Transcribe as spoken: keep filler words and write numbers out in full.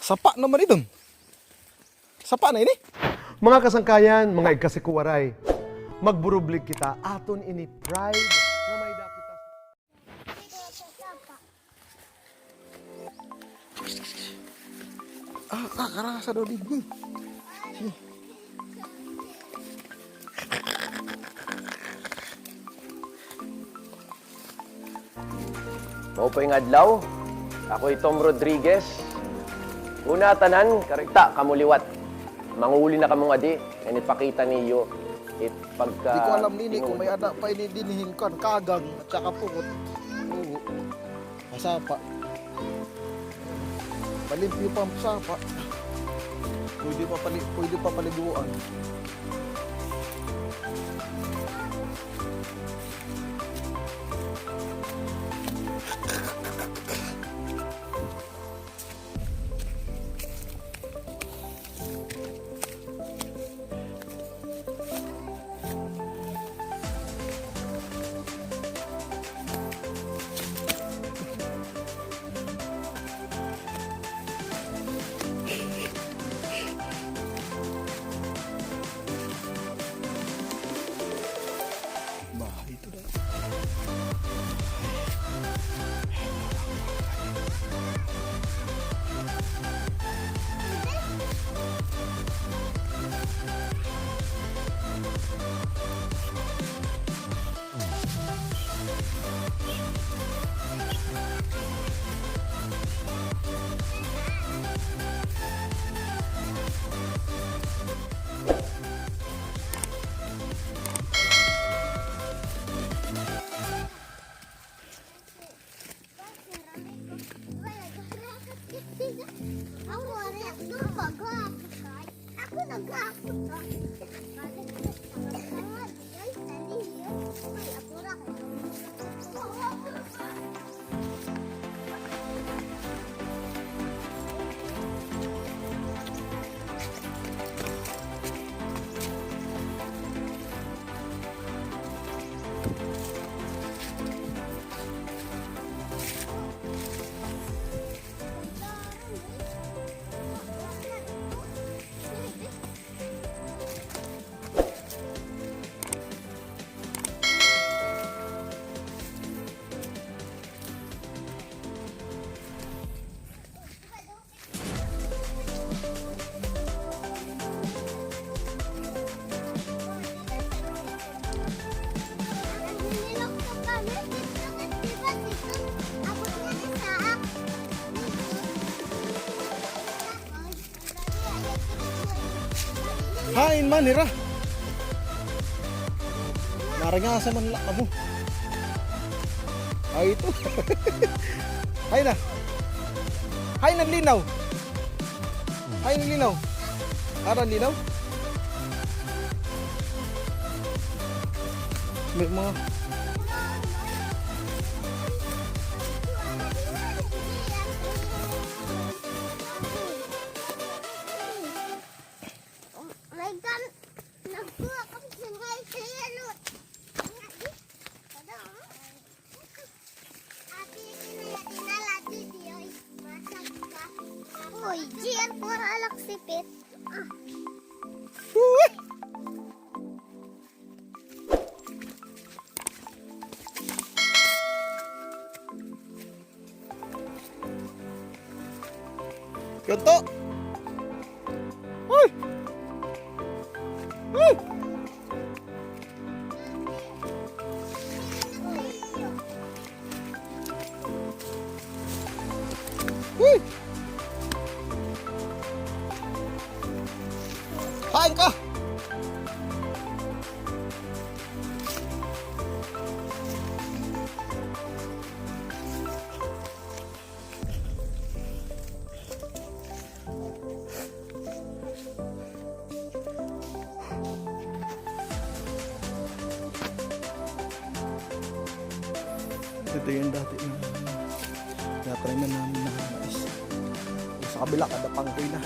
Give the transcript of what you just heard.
Sapa naman iton. Sapa na ini. Mga kasangkayan, mga igkasi ko waray, magburublig kita, aton ini pride nga may-ada kita. Ah, ah, karasa daw digdi. Maupay nga adlaw. Ako hi Tom Rodriguez. Una ha tanan, karekta kamo liwat. Manguli na kamo ngadi, and ipakita niyo it pagka. Di ko alam nini kung may-ada pa ini dinhi hin kuan, kagang at saka pukot. Oo. Masapa. Malimpyo pa an sapa. Pwede pa pali-, pwede pa paliguan. Bahay ito na. Hain man hira? Narangasa man la kamo. Ay, ito. Hain na. Hain na linaw. Hain na linaw. Ara linaw. May mga May gam-, nagkuha kami sa mga kaya, no? Ate, kinaya, tinala, didi, oy. Masag ka. Uy, G R, puro alak sipit. Ah. Uy! Kento! Uy! Uy! Uy! Hain ka! Ito yung dati na tinatanim namin na mais. Sa kabila, kada pangkoy na.